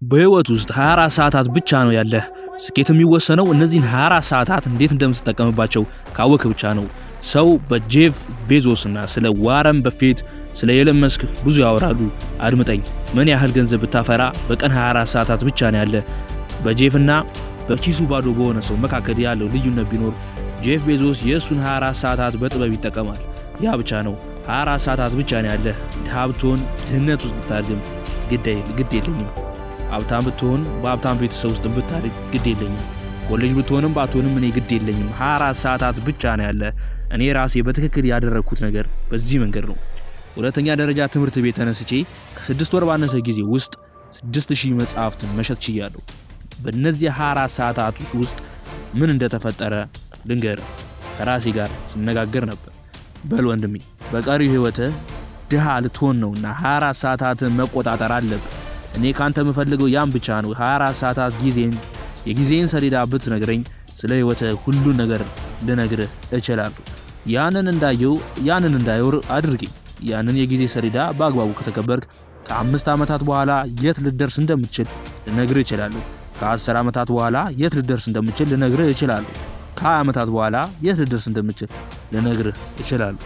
በህይወት ውስጥ 24 ሰዓታት ብቻ ነው ያለህ። ስኬት የሚወሰነው እነዚህን 24 ሰዓታት እንዴት እንደምትጠቀምባቸው ካወክ ብቻ ነው። ሰው በጄፍ ቤዞስ እና ስለ ዋረን በፌት፣ ስለ ኤለን መስክ ብዙ ያወራሉ። አድምጠኝ፣ ምን ያህል ገንዘብ ብታፈራ በቀን 24 ሰዓታት ብቻ ነው ያለ። በጄፍ እና በኪሱ ባዶ በሆነ ሰው መካከል ያለው ልዩነት ቢኖር ጄፍ ቤዞስ የእሱን 24 ሰዓታት በጥበብ ይጠቀማል። ያ ብቻ ነው። 24 ሰዓታት ብቻ ነው ያለህ። ድሃ ብትሆን፣ ድህነት ውስጥ ብታድግም ግድ የለኝም። ሀብታም ብትሆን፣ በሀብታም ቤተሰብ ውስጥ ብታድግ ግድ የለኝም። ኮሌጅ ብትሆንም ባትሆንም እኔ ግድ የለኝም። 24 ሰዓታት ብቻ ነው ያለ። እኔ ራሴ በትክክል ያደረግኩት ነገር በዚህ መንገድ ነው። ሁለተኛ ደረጃ ትምህርት ቤት ተነስቼ ከ6 ወር ባነሰ ጊዜ ውስጥ 6000 መጽሐፍትን መሸጥ ችያለሁ። በእነዚህ 24 ሰዓታት ውስጥ ምን እንደተፈጠረ ልንገር። ከራሴ ጋር ስነጋገር ነበር። በል ወንድሜ፣ በቀሪው ህይወትህ ድሃ ልትሆን ነውና 24 ሰዓታትን መቆጣጠር አለብህ። እኔ ካንተ የምፈልገው ያን ብቻ ነው። 24 ሰዓታት ጊዜን የጊዜን ሰሌዳ ብትነግረኝ ስለ ህይወትህ ሁሉን ነገር ልነግርህ እችላለሁ። ያንን እንዳየው ያንን እንዳየው አድርጌ ያንን የጊዜ ሰሌዳ በአግባቡ ከተከበርክ ከ5 ዓመታት በኋላ የት ልትደርስ እንደምትችል ልነግርህ እችላለሁ። ከ10 ዓመታት በኋላ የት ልትደርስ እንደምትችል ልነግርህ እችላለሁ። ከ20 ዓመታት በኋላ የት ልትደርስ እንደምትችል ልነግርህ እችላለሁ።